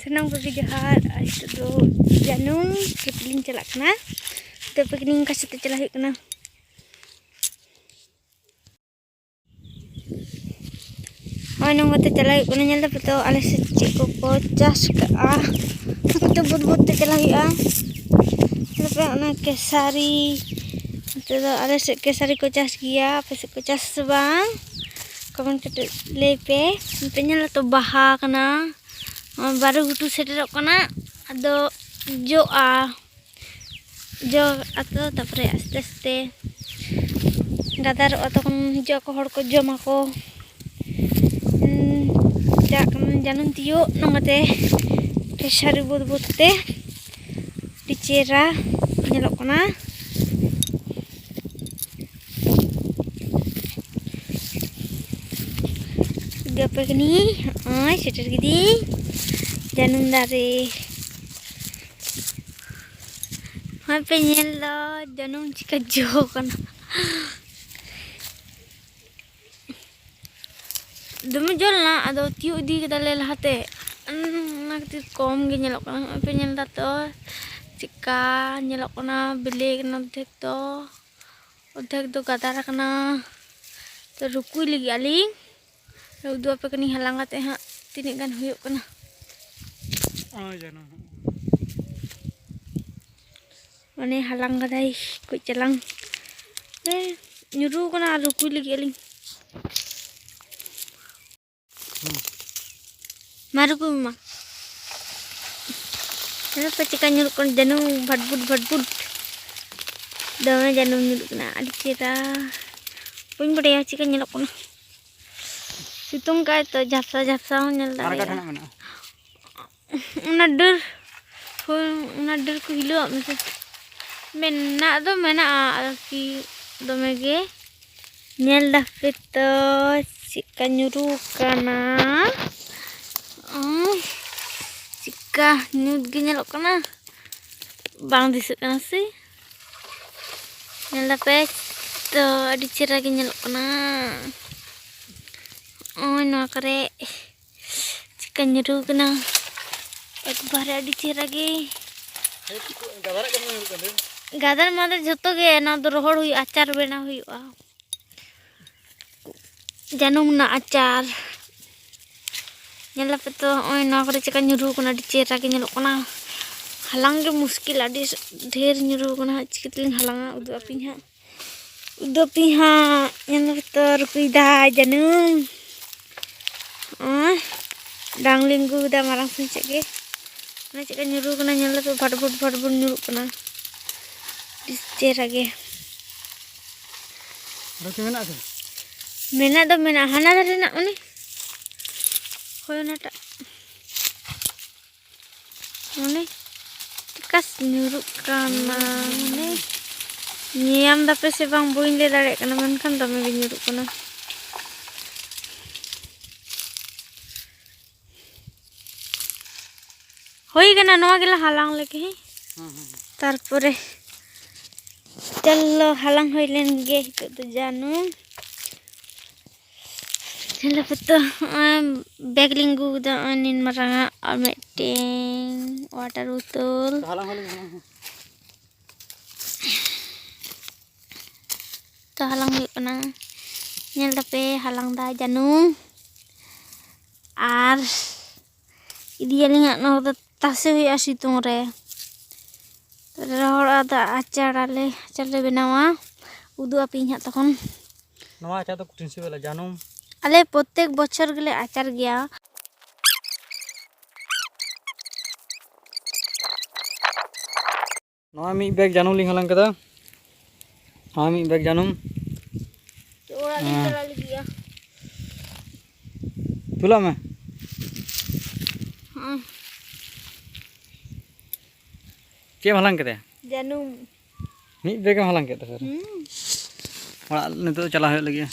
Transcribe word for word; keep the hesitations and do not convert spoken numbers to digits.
ᱥᱟᱱᱟᱢ ᱠᱚᱜᱮ ᱡᱚᱦᱟᱨ᱾ ᱟᱨ ᱱᱤᱛᱚᱜ ᱫᱚ ᱡᱟᱹᱱᱩᱢ ᱠᱷᱮᱛ ᱞᱤᱧ ᱪᱟᱞᱟᱜ ᱠᱟᱱᱟ᱾ ᱛᱚ ᱯᱮ ᱱᱤᱝᱠᱟ ᱥᱮᱫ ᱛᱮ ᱪᱟᱞᱟᱜ ᱦᱩᱭᱩᱜ ᱠᱟᱱᱟ᱾ ᱱᱚᱜᱼᱚᱭ ᱱᱚᱝᱠᱟ ᱛᱮ ᱪᱟᱞᱟᱜ ᱦᱩᱭᱩᱜ ᱠᱟᱱᱟ᱾ ᱧᱮᱞ ᱫᱟᱯᱮ ᱛᱚ ᱟᱞᱮ ᱥᱮᱫ ᱪᱮᱫ ᱠᱚᱠᱚ ᱪᱟᱥ ᱠᱟᱜᱼᱟ᱾ ᱚᱱᱟ ᱠᱚᱛᱮ ᱵᱩᱫ ᱵᱩᱫ ᱛᱮ ᱪᱟᱞᱟᱜ ᱦᱩᱭᱩᱜᱼᱟ᱾ ᱧᱮᱞ ᱫᱟᱯᱮ ᱚᱱᱟ ᱠᱮᱥᱟᱨᱤ, ᱱᱚᱛᱮ ᱫᱚ ᱟᱞᱮ ᱥᱮᱫ ᱠᱮᱥᱟᱨᱤ ᱠᱚ ᱪᱟᱥ ᱜᱮᱭᱟ᱾ ᱟᱯᱮ ᱥᱮᱫ ᱠᱚ ᱪᱟᱥ ᱥᱮ ᱵᱟᱝ? ᱠᱚᱢᱮᱱᱴ ᱠᱟᱛᱮ ᱞᱟᱹᱭ ᱯᱮ᱾ ᱱᱚᱛᱮ ᱧᱮᱞ ᱫᱟᱯᱮ ᱛᱚ ᱵᱟᱦᱟ ᱠᱟᱱᱟ᱾ ᱵᱟᱨᱚ ᱜᱷᱩᱴᱩ ᱥᱮᱴᱮᱨᱚᱜ ᱠᱟᱱᱟ᱾ ᱟᱫᱚ ᱡᱚᱜᱼᱟ, ᱡᱚ ᱟᱫᱚ ᱛᱟᱨᱯᱚᱨᱮ ᱟᱥᱛᱮ ᱟᱥᱛᱮ ᱜᱟᱫᱟᱨᱚᱜᱼᱟ᱾ ᱛᱚᱠᱷᱚᱱ ᱦᱤᱡᱩᱜ ᱟᱠᱚ ᱦᱚᱲ ᱠᱚ ᱡᱚᱢᱟᱠᱚ᱾ ᱩᱸ, ᱪᱟᱞᱟᱜ ᱠᱟᱱᱟ ᱡᱟᱹᱱᱩᱢ ᱛᱤᱭᱳᱜ ᱱᱚᱝᱠᱟᱛᱮ ᱠᱮᱥᱟᱨᱤ ᱵᱩᱫ ᱵᱩᱫ ᱛᱮ᱾ ᱟᱹᱰᱤ ᱪᱮᱦᱨᱟ ᱧᱮᱞᱚᱜ ᱠᱟᱱᱟ᱾ ᱜᱟᱯᱮ ᱠᱟᱹᱱᱟᱹᱧ, ᱱᱚᱜᱼᱚᱭ ᱥᱮᱴᱮᱨ ᱠᱤᱫᱤᱧ ᱡᱟᱹᱱᱩᱢ ᱫᱟᱨᱮ᱾ ᱱᱚᱜᱼᱚᱭ ᱯᱮ ᱧᱮᱞ ᱫᱟ ᱡᱟᱹᱱᱩᱢ ᱪᱤᱠᱟ ᱡᱚ ᱠᱟᱱᱟ᱾ ᱫᱚᱢᱮ ᱡᱚ ᱞᱮᱱᱟ, ᱟᱫᱚ ᱛᱤᱭᱳᱜ ᱤᱫᱤ ᱠᱮᱫᱟᱞᱮ ᱞᱟᱦᱟᱛᱮ, ᱚᱱᱟ ᱠᱷᱟᱹᱛᱤᱨ ᱠᱚᱢ ᱜᱮ ᱧᱮᱞᱚᱜ ᱠᱟᱱᱟ᱾ ᱱᱚᱜᱼᱚᱭ ᱯᱮ ᱧᱮᱞ ᱫᱟ ᱛᱚ ᱪᱮᱫᱠᱟ ᱧᱮᱞᱚᱜ ᱠᱟᱱᱟ, ᱵᱤᱞᱤ ᱠᱟᱱᱟ ᱚᱨᱫᱷᱮᱠ ᱫᱚ, ᱚᱨᱫᱷᱮᱠ ᱫᱚ ᱜᱟᱫᱟᱨ ᱟᱠᱟᱱᱟ᱾ ᱛᱚ ᱨᱩᱠᱩᱭ ᱞᱟᱹᱜᱤᱫ ᱟᱹᱞᱤᱧ, ᱩᱫᱩᱜ ᱟᱯᱮ ᱠᱟᱹᱱᱟᱹᱧ ᱦᱟᱞᱟᱝ ᱠᱟᱛᱮ ᱦᱟᱸᱜ ᱛᱤᱱᱟᱹᱜ ᱜᱟᱱ ᱦᱩᱭᱩᱜ ᱠᱟᱱᱟ᱾ ᱚᱱᱮ ᱦᱟᱞᱟᱝ ᱠᱟᱫᱟᱭ ᱠᱩᱡ ᱪᱟᱞᱟᱝ᱾ ᱮ, ᱧᱩᱨᱩ ᱠᱟᱱᱟ ᱟᱨ ᱨᱩᱠᱩᱭ ᱞᱟᱹᱜᱤᱫ ᱟᱹᱞᱤᱧ᱾ ᱢᱟ ᱨᱩᱠᱩᱭ ᱢᱟ᱾ ᱧᱮᱞ ᱯᱮ ᱪᱮᱠᱟ ᱧᱩᱨᱩᱜ ᱠᱟᱱᱟ ᱡᱟᱹᱱᱩᱢ ᱵᱷᱟᱴᱵᱩᱴ ᱵᱷᱟᱴᱵᱩᱴ᱾ ᱫᱚᱢᱮ ᱡᱟᱹᱱᱩᱢ ᱧᱩᱨᱩᱜ ᱠᱟᱱᱟ, ᱟᱹᱰᱤ ᱪᱮᱦᱨᱟ᱾ ᱵᱟᱹᱧ ᱵᱟᱰᱟᱭᱟ ᱪᱮᱠᱟ ᱧᱮᱞᱚᱜ ᱠᱟᱱᱟ᱾ ᱥᱤᱛᱩᱝ ᱠᱟᱜᱼᱟᱭ ᱛᱚ, ᱡᱷᱟᱯᱥᱟ ᱡᱷᱟᱯᱥᱟ ᱦᱚᱸ ᱧᱮᱞ ᱟᱨ ᱚᱠᱟ ᱫᱟᱲᱮᱭᱟᱜᱼᱟ᱾ ᱴᱷᱮᱱᱟᱜ ᱢᱮᱱᱟᱜᱼᱟ? ᱚᱱᱟ ᱰᱟᱹᱨ, ᱦᱳᱭ, ᱚᱱᱟ ᱰᱟᱹᱨ ᱠᱚ ᱦᱤᱞᱟᱹᱣᱟᱜ ᱢᱮᱥᱮ᱾ ᱢᱮᱱᱟᱜ ᱫᱚ ᱢᱮᱱᱟᱜᱼᱟ ᱟᱨᱠᱤ, ᱫᱚᱢᱮ ᱜᱮ᱾ ᱧᱮᱞ ᱫᱟᱯᱮ ᱛᱚ ᱪᱮᱫᱠᱟ ᱧᱩᱨᱩ ᱠᱟᱱᱟ᱾ ᱚᱸ, ᱪᱮᱫᱠᱟ ᱧᱩᱛ ᱜᱮ ᱧᱮᱞᱚᱜ ᱠᱟᱱᱟ, ᱵᱟᱝ ᱫᱤᱥᱟᱹᱜ ᱠᱟᱱᱟ ᱥᱮ? ᱧᱮᱞ ᱫᱟᱯᱮ ᱛᱚ, ᱟᱹᱰᱤ ᱪᱮᱦᱨᱟ ᱜᱮ ᱧᱮᱞᱚᱜ ᱠᱟᱱᱟ᱾ ᱱᱚᱜᱼᱚᱭ ᱱᱚᱣᱟ ᱠᱚᱨᱮ ᱪᱮᱫᱠᱟ ᱧᱩᱨᱩ ᱠᱟᱱᱟ᱾ ᱮᱠᱵᱟᱨᱮ ᱟᱹᱰᱤ ᱪᱮᱦᱨᱟ ᱜᱮ᱾ ᱜᱟᱫᱟᱨ ᱢᱟᱫᱟᱨ ᱡᱷᱚᱛᱚ ᱜᱮ, ᱱᱚᱣᱟ ᱫᱚ ᱨᱚᱦᱚᱲ ᱦᱩᱭᱩᱜᱼᱟ, ᱟᱪᱟᱨ ᱵᱮᱱᱟᱣ ᱦᱩᱭᱩᱜᱼᱟ᱾ ᱡᱟᱹᱱᱩᱢ ᱨᱮᱱᱟᱜ ᱟᱪᱟᱨ᱾ ᱧᱮᱞ ᱫᱟᱯᱮ ᱛᱚ, ᱱᱚᱜᱼᱚᱭ ᱱᱚᱣᱟ ᱠᱚᱨᱮ ᱪᱮᱠᱟ ᱧᱩᱨᱩ ᱠᱟᱱᱟ, ᱟᱹᱰᱤ ᱪᱮᱦᱨᱟ ᱜᱮ ᱧᱮᱞᱚᱜ ᱠᱟᱱᱟ᱾ ᱦᱟᱞᱟᱝ ᱜᱮ ᱢᱩᱥᱠᱤᱞ, ᱟᱹᱰᱤ ᱰᱷᱮᱨ ᱧᱩᱨᱩ ᱠᱟᱱᱟ ᱦᱟᱸᱜ, ᱪᱤᱠᱟᱹ ᱛᱮᱞᱤᱧ ᱦᱟᱞᱟᱝᱟ, ᱩᱫᱩᱜ ᱟᱹᱯᱤᱧ ᱦᱟᱸᱜ᱾ ᱩᱫᱩᱜ ᱟᱹᱯᱤᱧ ᱦᱟᱸᱜ, ᱧᱮᱞ ᱫᱟᱯᱮ ᱛᱚ, ᱨᱩᱯᱤ ᱫᱟ ᱡᱟᱹᱱᱩᱢ᱾ ᱱᱚᱜᱼᱚᱭ ᱰᱟᱝ ᱞᱤᱸᱜᱩ ᱠᱮᱫᱟ ᱢᱟᱨᱟᱝ ᱥᱮ ᱪᱮᱫ ᱜᱮ, ᱚᱱᱟ ᱪᱮᱫ ᱞᱮᱠᱟ ᱧᱩᱨᱩ ᱠᱟᱱᱟ, ᱧᱮᱞ ᱫᱟᱯᱮ ᱵᱷᱟᱴ ᱵᱷᱩᱴ ᱵᱷᱟᱴ ᱵᱷᱩᱴ ᱧᱩᱨᱩᱜ ᱠᱟᱱᱟ, ᱟᱹᱰᱤ ᱪᱮᱦᱨᱟ ᱜᱮ᱾ ᱟᱨᱚ ᱠᱤ ᱢᱮᱱᱟᱜᱼᱟ ᱥᱮ? ᱢᱮᱱᱟᱜ ᱫᱚ ᱢᱮᱱᱟᱜᱼᱟ, ᱦᱟᱱᱟ ᱫᱷᱟᱨᱮ ᱨᱮᱱᱟᱜ ᱚᱱᱮ, ᱦᱳᱭ ᱚᱱᱟᱴᱟᱜ, ᱚᱱᱮ ᱪᱮᱠᱟ ᱧᱩᱨᱩᱜ ᱠᱟᱱᱟ, ᱢᱟᱱᱮ ᱧᱮᱧᱟᱢ ᱫᱟᱯᱮ ᱥᱮ ᱵᱟᱝ ᱵᱟᱹᱧ ᱞᱟᱹᱭ ᱫᱟᱲᱮᱭᱟᱜ ᱠᱟᱱᱟ, ᱢᱮᱱᱠᱷᱟᱱ ᱫᱚᱢᱮ ᱜᱮ ᱧᱩᱨᱩᱜ ᱠᱟᱱᱟ᱾ ᱦᱩᱭ ᱠᱟᱱᱟ, ᱱᱚᱣᱟ ᱜᱮᱞᱮ ᱦᱟᱞᱟᱝ ᱞᱮᱜᱮ, ᱦᱮᱸ? ᱦᱮᱸ, ᱦᱮᱸ, ᱦᱮᱸ᱾ ᱛᱟᱨᱯᱚᱨᱮ ᱪᱚᱞᱚ ᱦᱟᱞᱟᱝ ᱦᱩᱭ ᱞᱮᱱ ᱜᱮ ᱱᱤᱛᱚᱜ ᱫᱚ ᱡᱟᱹᱱᱩᱢ᱾ ᱧᱮᱞ ᱫᱟᱯᱮ ᱛᱚ, ᱱᱚᱜᱼᱚᱭ ᱵᱮᱜᱽ ᱞᱤᱧ ᱟᱹᱜᱩ ᱠᱮᱫᱟ, ᱱᱚᱜᱼᱚᱭ ᱱᱤᱱ ᱢᱟᱨᱟᱝ ᱟᱜ, ᱟᱨ ᱢᱤᱫᱴᱮᱱ ᱣᱟᱴᱟᱨ ᱵᱳᱛᱚᱞ᱾ ᱦᱟᱞᱟᱝ ᱦᱩᱭ ᱞᱮᱱ ᱜᱮ, ᱦᱟᱞᱟᱝ ᱦᱩᱭ᱾ ᱛᱚ ᱦᱟᱞᱟᱝ ᱦᱩᱭᱩᱜ ᱠᱟᱱᱟ, ᱧᱮᱞ ᱫᱟᱯᱮ ᱦᱟᱞᱟᱝ ᱫᱟ ᱡᱟᱹᱱᱩᱢ᱾ ᱟᱨ ᱤᱫᱤᱭᱟᱞᱤᱧ ᱦᱟᱸᱜ, ᱱᱚᱣᱟ ᱫᱚ ᱛᱟᱥᱮ ᱦᱩᱭᱩᱜᱼᱟ ᱥᱤᱛᱩᱝ ᱨᱮ᱾ ᱨᱚᱦᱚᱲᱚᱜᱼᱟ ᱫᱚ ᱟᱪᱟᱨ ᱟᱞᱮ, ᱟᱪᱟᱨ ᱞᱮ ᱵᱮᱱᱟᱣᱟ, ᱩᱫᱩᱜ ᱟᱯᱮᱭᱟᱹᱧ ᱦᱟᱸᱜ ᱛᱚᱠᱷᱚᱱ᱾ ᱱᱚᱣᱟ ᱟᱪᱟᱨ ᱫᱚ ᱠᱚᱴᱷᱤᱱ ᱥᱤᱵᱤᱞᱟ, ᱡᱟᱹᱱᱩᱢ᱾ ᱟᱞᱮ ᱯᱨᱚᱛᱮᱠ ᱵᱚᱪᱷᱚᱨ ᱜᱮᱞᱮ ᱟᱪᱟᱨ ᱜᱮᱭᱟ᱾ ᱱᱚᱣᱟ ᱢᱤᱫ ᱵᱮᱜᱽ ᱡᱟᱹᱱᱩᱢ ᱞᱤᱧ ᱦᱟᱞᱟᱝ ᱠᱮᱫᱟ᱾ ᱱᱚᱣᱟ ᱢᱤᱫ ᱵᱮᱜᱽ ᱡᱟᱹᱱᱩᱢ᱾ ᱚᱲᱟᱜ ᱞᱤᱧ ᱦᱮᱸ᱾ ᱪᱟᱞᱟᱜ ᱞᱟᱹᱜᱤᱫᱼᱟ᱾ ᱛᱩᱞᱟᱜ ᱢᱮ᱾ ᱦᱚᱸᱜᱼᱚᱭ᱾ ᱪᱮᱫ ᱮᱢ ᱦᱟᱞᱟᱝ ᱠᱮᱫᱟ? ᱡᱟᱹᱱᱩᱢ᱾ ᱢᱤᱫ ᱵᱮᱜᱽ ᱮᱢ ᱦᱟᱞᱟᱝ ᱠᱮᱫ ᱛᱟᱯᱮ᱾ ᱦᱩᱸ᱾ ᱚᱲᱟᱜ ᱱᱤᱛᱚᱜ ᱪᱟᱞᱟᱣ ᱦᱩᱭᱩᱜ ᱞᱟᱹᱜᱤᱫ᱾